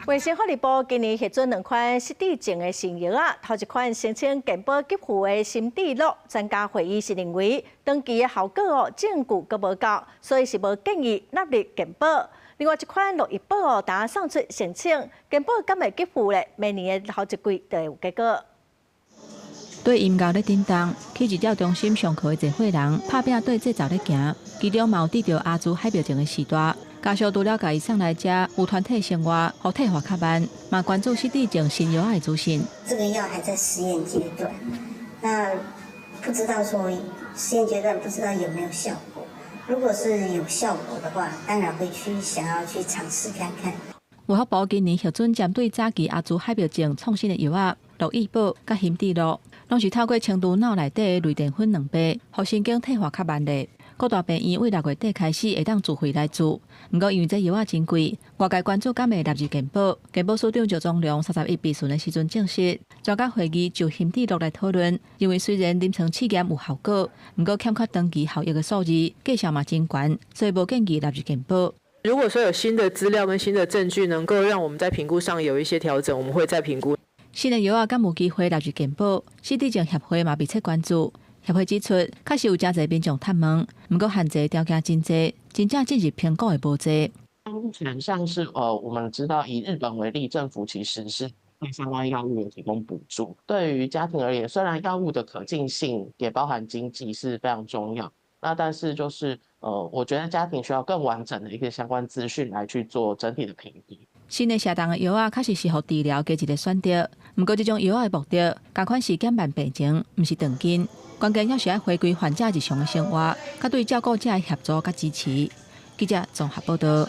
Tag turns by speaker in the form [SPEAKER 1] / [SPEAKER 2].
[SPEAKER 1] 衛生福利部今年核准兩款失智症的新藥仔，頭一款聲稱健保給付的心智樂，專家會議是認為長期的效果哦證據閣無夠，所以是無建議納入健保。另外一款樂益寶哦，今送出申請，健保敢會給付咧？明年的頭一季就會有結果。
[SPEAKER 2] 對音樂咧叮當，去日照中心上課的濟歲人，拍拚綴節奏咧行，其中嘛有得著阿茲海默症的序大。家屬除了共伊送來遮，有團體生活，予退化較慢，嘛關注失智症新藥的資訊。
[SPEAKER 3] 這個藥還在實驗階段，那不知道說實驗階段不知道有沒有效果。如果是有效果的話，當然會去想要去嘗試看看。
[SPEAKER 2] 衛福部今年核准針對早期阿茲海默症創新的藥仔，樂益寶佮心智樂，攏是透過清除腦內底的類澱粉蛋白，予神經退化較慢咧。各大病院對6月底開始會當自費來注，毋過因為這藥仔真貴，外界關注敢會納入健保。健保署長趙宗龍31備詢的時陣證實，專家會議就心智樂來討論，認為雖然臨床試驗有效果，毋過欠缺長期效益的數字，價數嘛真懸，所以無建議納入健保。
[SPEAKER 4] 如果說有新的資料跟新的證據，能夠讓我們在評估上有一些調整，我們會再評估。
[SPEAKER 2] 新的藥仔敢有機會納入健保？失智症協會嘛密切關注。協會指出，確實有誠濟民眾探問，毋過限制條件真濟，真正進入評估的無濟。
[SPEAKER 5] 目前像是我們知道以日本為例，政府其實是對相關藥物有提供補助。對於家庭而言，雖然藥物的可進性也包含經濟是非常重要，那但是就是我覺得家庭需要更完整的一個相關資訊來去做整體的評估。
[SPEAKER 2] 新的下檔的藥仔確實是予治療加一個選擇，毋過這種藥仔的目的，仝款是減慢病情，毋是斷根。關鍵猶是愛回歸患者日常的生活，佮對照顧者的協助佮支持。記者綜合報道。